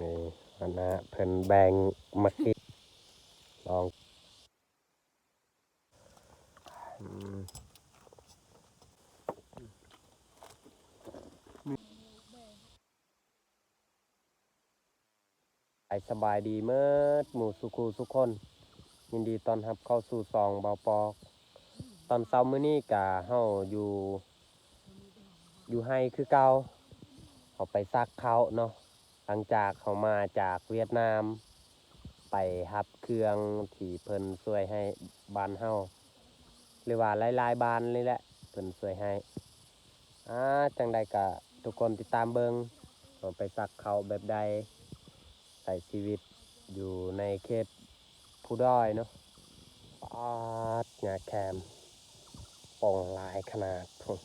ນີ້ ອັນນະ ເພິ່ນແບ່ງໝາກກີ້ ລອງ ອືມ ສະບາຍດີເໝິດໝູ່ສູ່ຄູ່ສູ່ຄົນ, ຍິນດີຕ້ອນຮັບເຂົ້າສູ່ຊ່ອງເບົາປອກ. ຕອນເຊົ້າມື້ນີ້ກະເຮົາຢູ່ ຢູ່ໄຮ່ຄືເກົ່າ, ເຮົາໄປສັກເຂົ້າເນາະ. ຫຼັງຈາກເຮົາມາຈາກຫວຽດນາມ ໄປຮັບເຄື່ອງທີ່ເພິ່ນຊ່ວຍໃຫ້ບ້ານເຮົາ ຫຼືວ່າຫຼາຍໆບ້ານນີ້ແຫຼະ ເພິ່ນຊ່ວຍໃຫ້. ອາ ຈັ່ງໃດກະທຸກຄົນຕິດຕາມເບິ່ງ ເຮົາໄປສັກເຂົ້າແບບໃດ, ໃຊ້ຊີວິດຢູ່ໃນເຂດພູດອຍເນາະ. ປາດ ຫຍ້າແຄມປ່ອງຫຼາຍຂະໜາດພຸ້ນ.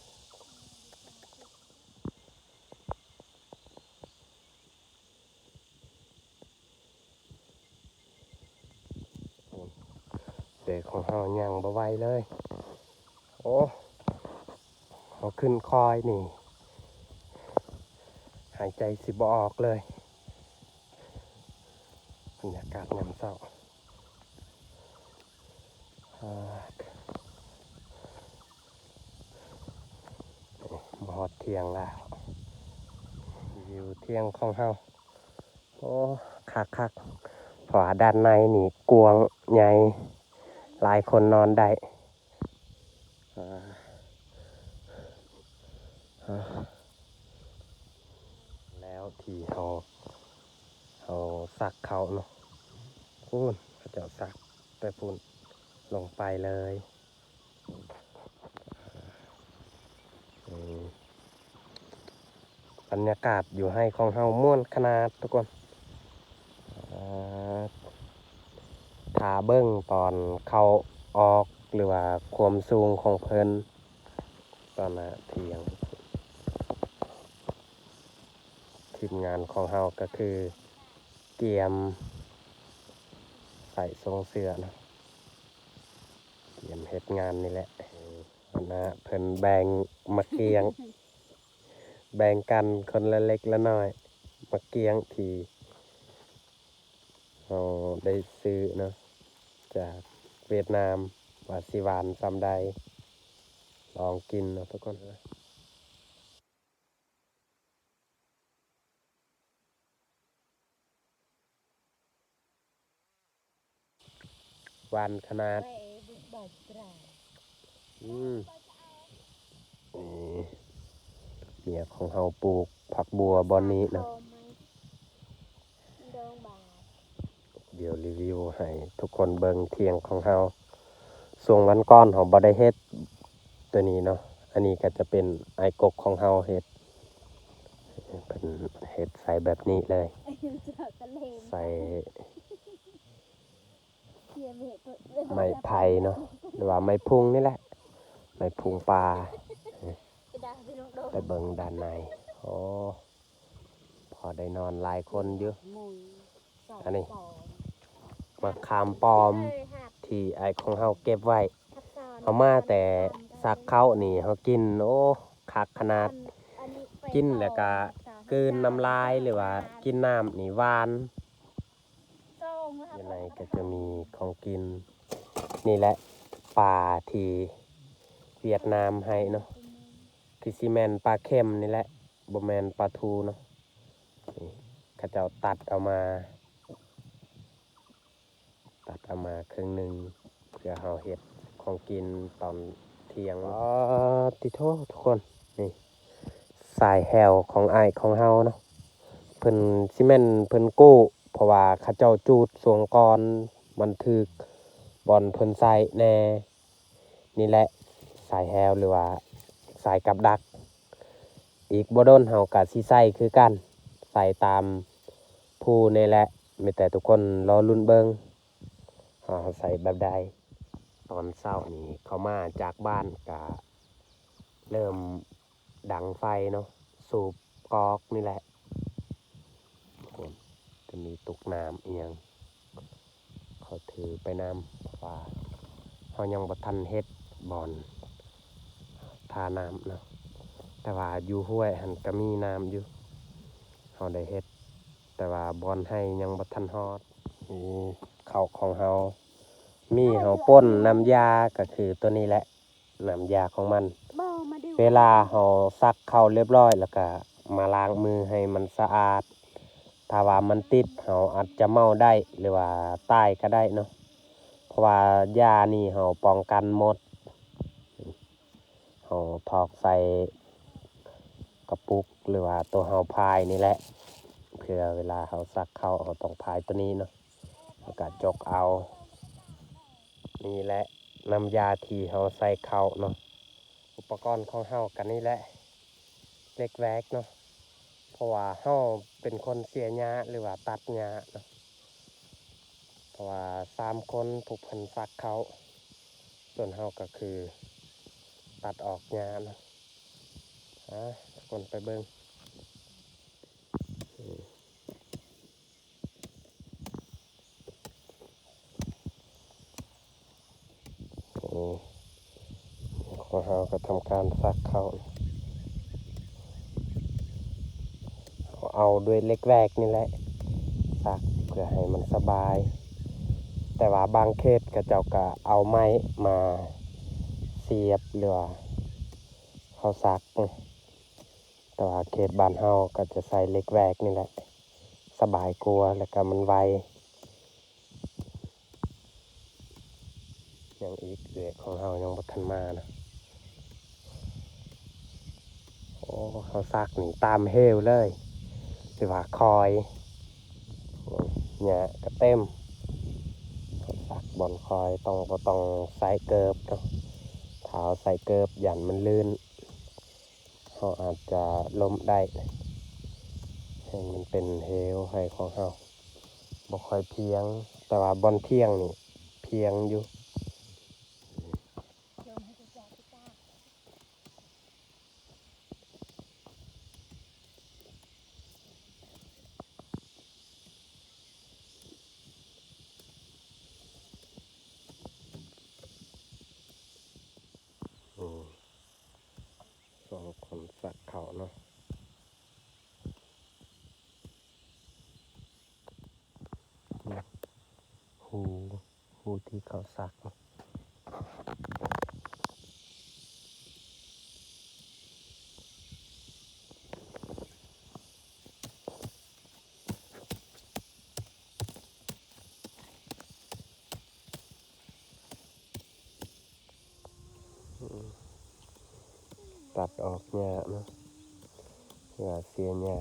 ເດັກຂອງເຮົາຍ່າງບໍ່ໄຫວເລີຍ. ໂອ້ ເຮົາຂຶ້ນຄອຍນີ້ ຫາຍໃຈຊິບໍ່ອອກເລີຍ. ບັນຍາກາດຍາມເຊົ້າ. ອາ ມາຮອດທ່ຽງແລ້ວ. ວິວທ່ຽງຂອງເຮົາ ໂອ້ ຄັກໆ ເພາະວ່າດ້ານໃນນີ້ກວ້າງໃຫຍ່ ຫຼາຍຄົນນອນໄດ້. ອາ ອາ ແລ້ວທີ່ເຮົາ ເຮົາສັກເຂົ້າເນາະ ພຸ້ນ ເຂົາເຈົ້າສັກແຕ່ພຸ້ນລົງໄປເລີຍ. ອືມ ບັນຍາກາດຢູ່ໄຮ່ຂອງເຮົາມ່ວນຂະໜາດທຸກຄົນ. ອາ ຖ້າເບິ່ງຕອນເຂົ້າອອກ ຫຼືວ່າຄວາມສູງຂອງເພິ່ນ ຕອນໜ້າທ່ຽງ. ທີມງານຂອງເຮົາກະຄືກຽມໃສ່ຊົງເສື້ອເນາະ, ກຽມເຮັດງານນີ້ແຫຼະ. ອັນນະ ເພິ່ນແບ່ງໝາກກ້ຽງ ແບ່ງກັນຄົນລະເລັກລະນ້ອຍ ໝາກກ້ຽງທີ່ເຮົາໄດ້ຊື້ເນາະ ຈາກຫວຽດນາມ ວ່າຊິຫວານສ່ຳໃດ ລອງກິນເນາະທຸກຄົນ. ຫວານຂະໜາດ. ອືມ ນີ້ ເມຍຂອງເຮົາປູກຜັກບົວບ່ອນນີ້ນະ. ດຽວຣີວິວໃຫ້ທຸກຄົນເບິ່ງທ່ຽງຂອງເຮົາ. ຊ່ວງວັນກ່ອນເຮົາບໍ່ໄດ້ເຮັດໂຕນີ້ເນາະ, ອັນນີ້ກະຈະເປັນອ້າຍກົກຂອງເຮົາເຮັດ, ເພິ່ນເຮັດໃສ່ແບບນີ້ເລີຍ, ໃສ່ໄມ້ໄຜ່ເນາະ ຫຼືວ່າໄມ້ພຸງນີ້ແຫຼະ, ໄມ້ພຸງປ່າ. ໄປເບິ່ງດ້ານໃນ. ໂອ້ ພໍໄດ້ນອນຫຼາຍຄົນຢູ່. ອັນນີ້ໝາກຂາມປ້ອມທີ່ອ້າຍຂອງເຮົາເກັບໄວ້, ເຮົາມາແຕ່ສັກເຂົ້ານີ້ເຮົາກິນ. ໂອ້ ຄັກຂະໜາດ, ກິນແລ້ວກະກືນນ້ຳລາຍ ຫຼືວ່າກິນນ້ຳນີ້ຫວານ. ຢູ່ໃນກະຈະມີຂອງກິນນີ້ແຫຼະ, ປາທີ່ຫວຽດນາມໃຫ້ເນາະ, ຄືຊິແມ່ນປາເຂັມນີ້ແຫຼະ. ບໍ່ແມ່ນປາທູເນາະ. ນີ້ ເຂົາເຈົ້າຕັດເອົາມາ, ຕັດເອົາມາເຄິ່ງໜຶ່ງ ເພື່ອເຮົາເຮັດຂອງກິນຕອນທ່ຽງ. ປາດຕິໂທ ທຸກຄົນ, ນີ້ສາຍແຮ້ວຂອງອ້າຍຂອງເຮົາເນາະ, ເພິ່ນ ຊິແມ່ນເພິ່ນກູ້ ເພາະວ່າເຂົາເຈົ້າຈູດຊ່ວງກ່ອນ ມັນຖືກບ່ອນເພິ່ນໃຊ້ແດ່. ນີ້ແຫຼະສາຍແຮ້ວ ຫຼືວ່າສາຍກັບດັກ, ອີກບໍ່ດົນເຮົາກະຊິໃສ່ຄືກັນ, ໃສ່ຕາມພູນີ້ແຫຼະ. ມີແຕ່ທຸກຄົນລໍລຸ້ນເບິ່ງ ເຮົາໃສ່ແບບໃດ. ຕອນເຊົ້ານີ້ເຂົ້າມາຈາກບ້ານກະເລີ່ມດັງໄຟເນາະ, ສູບກອກນີ້ແຫຼະ. ໂອ້ ຈະມີຕຸກນ້ຳອີ່ຫຍັງ ຂໍຖືໄປນຳ ເພາະວ່າເຮົາຍັງບໍ່ທັນເຮັດບ່ອນທ່ານ້ຳເນາະ, ແຕ່ວ່າຢູ່ຫ້ວຍຫັ້ນກະມີນ້ຳຢູ່. ເຮົາໄດ້ເຮັດ ແຕ່ວ່າບ່ອນໄຮ່ຍັງບໍ່ທັນຮອດ. ນີ້ເຂົ້າຂອງເຮົາ ມີເຮົາປົ່ນນ້ຳຢາ ກໍຄືຕົວນີ້ແຫຼະ ນ້ຳຢາຂອງມັນ. ເວລາເຮົາສັກເຂົ້າລຽບຮ້ອຍ ແລ້ວກໍມາລ້າງມືໃຫ້ມັນສະອາດ. ຖ້າວ່າມັນຕິດ ເຮົາອາດຈະເມົາໄດ້ ຫຼືວ່າຕາຍກໍໄດ້ເນາະ ເພາະວ່າຢານີ້ເຮົາປ້ອງກັນໝົດ. ເຮົາຖອກໃສ່ກະປຸກ ຫຼືວ່າຕົວເຮົາພາຍນີ້ແຫຼະ ເພື່ອເວລາເຮົາສັກເຂົ້າ ເຮົາຕ້ອງພາຍຕົວນີ້ເນາະ ແລ້ວກະຈົກເອົາ. ນີ້ແຫຼະນ້ຳຢາທີ່ເຮົາໃສ່ເຂົ້າເນາະ. ອຸປະກອນຂອງເຮົາກະນີ້ແຫຼະ ເຫຼັກແວກເນາະ ເພາະວ່າເຮົາເປັນຄົນເສຍຫຍ້າ ຫຼືວ່າຕັດຫຍ້າເນາະ. ເພາະວ່າສາມຄົນຜູ້ເພິ່ນສັກເຂົ້າ ສ່ວນເຮົາກໍຄືຕັດອອກຫຍ້າເນາະ. ອາ ທຸກຄົນໄປເບິ່ງ. ນີ້ ຂອງເຮົາກໍທຳການສັກເຂົ້າ ເອົາດ້ວຍເຫຼັກແວກນີ້ແຫຼະ ສັກເພື່ອໃຫ້ມັນສະບາຍ. ແຕ່ວ່າບາງເຂດເຂົາເຈົ້າກໍເອົາໄມ້ມາສຽບ ຫຼືວ່າເຂົາສັກ. ແຕ່ວ່າເຂດບ້ານເຮົາກໍຈະໃຊ້ເຫຼັກແວກນີ້ແຫຼະ ສະບາຍກວ່າ ແລ້ວກໍມັນໄວ. ຍັງອີກ ເອື້ອຍຂອງເຮົາຍັງບໍ່ທັນມານະ. ໂອ້ ເຮົາສັກນີ້ຕາມເຫວເລີຍ ຫຼືວ່າຄອຍ ຫຍ້າກໍເຕັມ. ເຮົາສັກບ່ອນຄອຍ ຕ້ອງ ບໍ່ຕ້ອງໃສ່ເກີບເນາະ. ຖ້າເຮົາໃສ່ເກີບ ຢ້ານມັນລື່ນ ເຮົາອາດຈະລົ້ມໄດ້. ແຮ່ງມັນເປັນເຫວໄຮ່ຂອງເຮົາ ບໍ່ຄ່ອຍພຽງ ແຕ່ວ່າບ່ອນທ່ຽງນີ້ພຽງຢູ່. ໂອ້ ສອງຄົນສັກເຂົ້າເນາະ. ຮູ ຮູທີ່ເຂົາສັກ. ຕັດອອກຫຍ້າເນາະ ເພື່ອເສຍຫຍ້າ.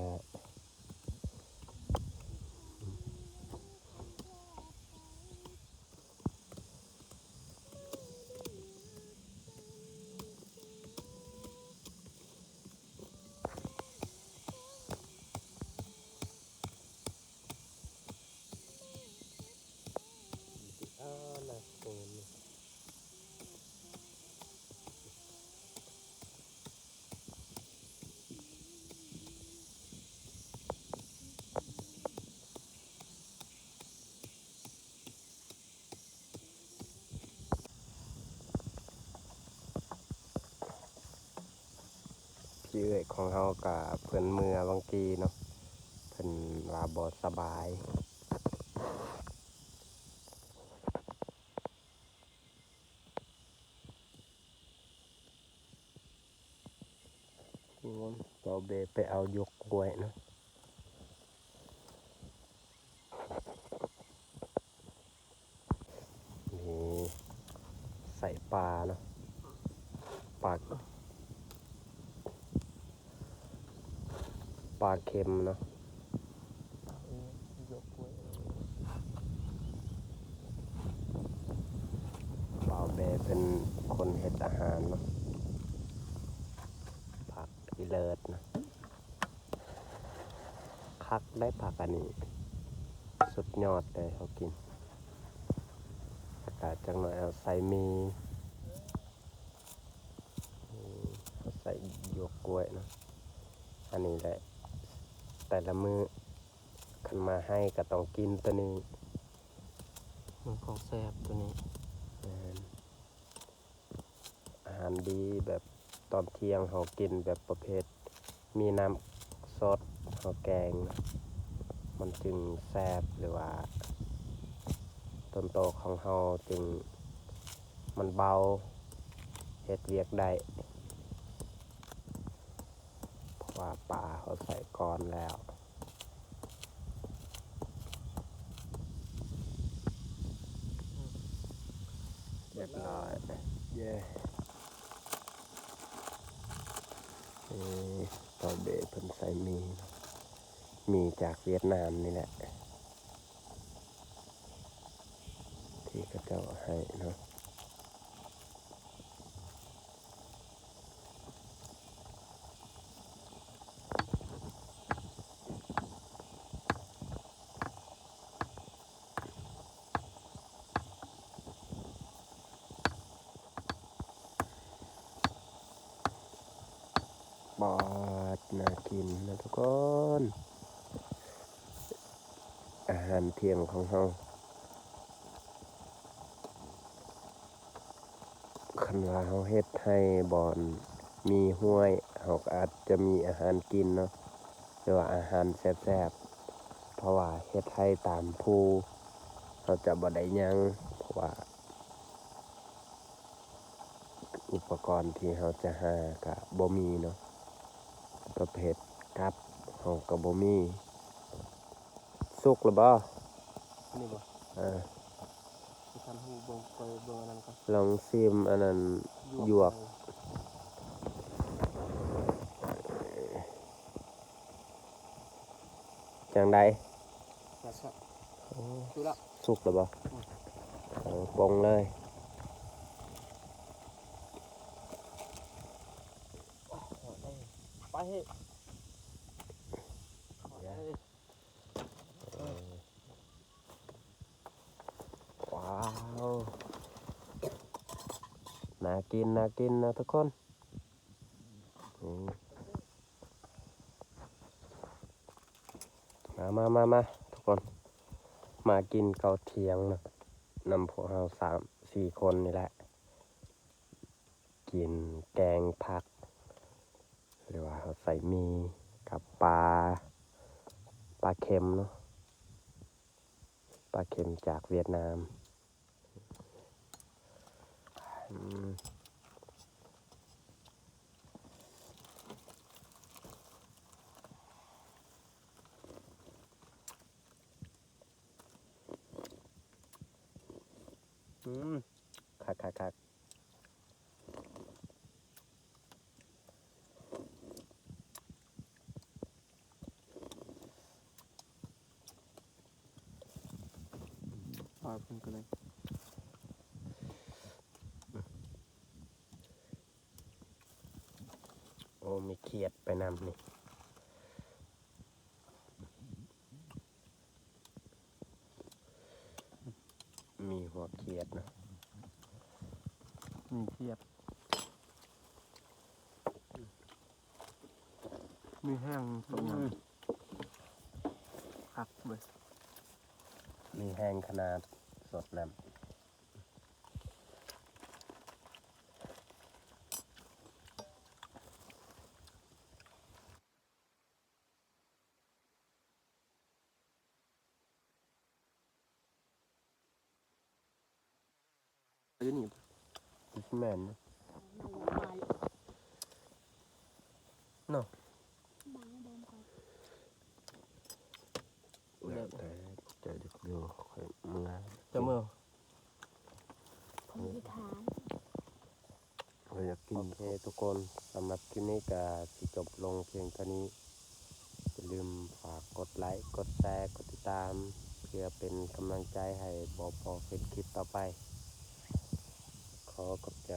ພີ່ເອື້ອຍຂອງເຮົາກະເພິ່ນເມືອຫວ່າງກີ້ເນາະ ເພິ່ນວ່າບໍ່ສະບາຍ. ໂອ້ຍ ບ່າວເບໄປເອົາຢວກກ້ວຍເນາະ. ນີ້ ໃສ່ປາເນາະ ປາ ປາເຄັມເນາະ. ບ່າວເບເປັນຄົນເຮັດອາຫານເນາະ. ຜັກອີເລີດນະ ຄັກໄດ໋ ຜັກອັນນີ້ ສຸດຍອດເລີຍ ເຮົາກິນ. ແລ້ວກະຈັກໜ້ອຍເອົາໃສ່ໝີ່ ເອົາໃສ່ຢວກກ້ວຍເນາະ. ອັນນີ້ແຫຼະ ແຕ່ລະມື້ ຄັນມາໄຮ່ກໍຕ້ອງກິນໂຕນີ້ ມັນຂອງແຊບໂຕນີ້. ແມ່ນ ອາຫານດີ ແບບຕອນທ່ຽງເຮົາກິນແບບປະເພດມີນ້ຳສົດ ເຮົາແກງ. ມັນຈຶ່ງແຊບ ຫຼືວ່າຕົ້ນໂຕຂອງເຮົາຈຶ່ງມັນເບົາ ເຮັດວຽກໄດ້ ເພາະວ່າປາເຮົາໃສ່ກ່ອນແລ້ວ. ຮຽບຮ້ອຍ ເຢ້ ເອີ ເຕົ້າເບ້ເພິ່ນໃສ່ໝີ່ ໝີ່ຈາກຫວຽດນາມນີ້ແຫຼະ ທີ່ເຂົາເຈົ້າໃຫ້ເນາະ. ປາດ ໜ້າກິນນະທຸກຄົນ ອາຫານທ່ຽງຂອງເຮົາ. ຄັນວ່າເຮົາເຮັດໄຮ່ບ່ອນມີຫ້ວຍ ເຮົາກໍອາດຈະມີອາຫານກິນເນາະ ຫຼືວ່າອາຫານແຊບໆ ເພາະວ່າເຮັດໄຮ່ຕາມພູ ເຮົາຈະບໍ່ໄດ້ຫຍັງ ເພາະວ່າອຸປະກອນທີ່ເຮົາຈະຫາກໍບໍ່ມີເນາະ ປະເພດກັບເຮົາກໍບໍ່ມີ. ສຸກແລ້ວບໍ່? ນີ້ບໍ່? ເອີ ບໍ່ທັນຮູ້ ເບິ່ງ ຂ້ອຍເບິ່ງອັນນັ້ນກ່ອນ ລອງຊີມອັນນັ້ນ ຢວກ ຢວກ ຈັ່ງໃດ? ແຊບ ໂອ້ ສຸກແລ້ວ ສຸກແລ້ວບໍ່? ອືມ ເອີ ປົງເລີຍ ໄປເຮີ້ ເອີ. ວ້າວ ໜ້າກິນ ໜ້າກິນນະທຸກຄົນ ອືມ ມາ ມາ ມາ ມາ ທຸກຄົນ ມາກິນເຂົ້າທ່ຽງນຳ ນຳພວກເຮົາສາມສີ່ຄົນນີ້ແຫຼະ. ກິນແກງຜັກ ຫຼືວ່າເຮົາໃສ່ໝີ່ກັບປາ ປາເຄັມເນາະ ປາເຄັມຈາກຫວຽດນາມ ອືມ. ອືມ ຄັກໆໆ ປາເພິ່ນກໍໄດ້ ໂອ້ ມີຂຽດໄປນຳນີ້. ມີຫົວຂຽດນະ ມີຂຽດ ມີແຫ້ງ ອືມ ຄັກເວີຍ ມີແຫ້ງຂະໜາດ ສົດນ້ຳ. ຢູ່ນີ້ ຊິແມ່ນເນາະ ແລ້ວແຕ່ເຈົ້າຢາກຢູ່ ຂ້ອຍເມືອ ເຈົ້າເມືອ ຂ້ອຍຢາກກິນ ໂອເຄທຸກຄົນ ສຳລັບຄລິບນີ້ກໍຊິຈົບລົງພຽງເທົ່ານີ້. ຢ່າລືມຝາກກົດໄລ ກົດແຊ ກົດຕິດຕາມ ເພື່ອເປັນກຳລັງໃຈໃຫ້ບໍ່ພໍເຮັດຄລິບຕໍ່ໄປ. ຂໍຂອບໃຈ.